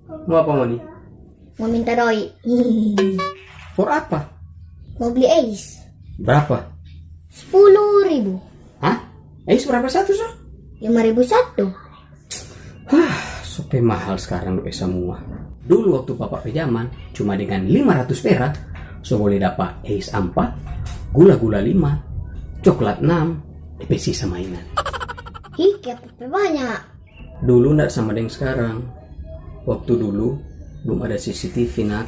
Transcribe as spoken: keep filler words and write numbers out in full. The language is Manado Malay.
Mau apa, Moni? Mau minta doi. For apa? Mau beli es. Berapa? Sepuluh ribu. Hah? Es berapa satu, so? Lima ribu satu. Hah, so pe mahal sekarang dope semua. Dulu waktu papa pe zaman, cuma dengan lima ratus perak, so boleh dapa es ampa, gula-gula lima, coklat enam, depe sisa mainan. Ih, kayak pe banyak. Dulu ndak sama deng sekarang. Waktu dulu belum ada C C T V, nak.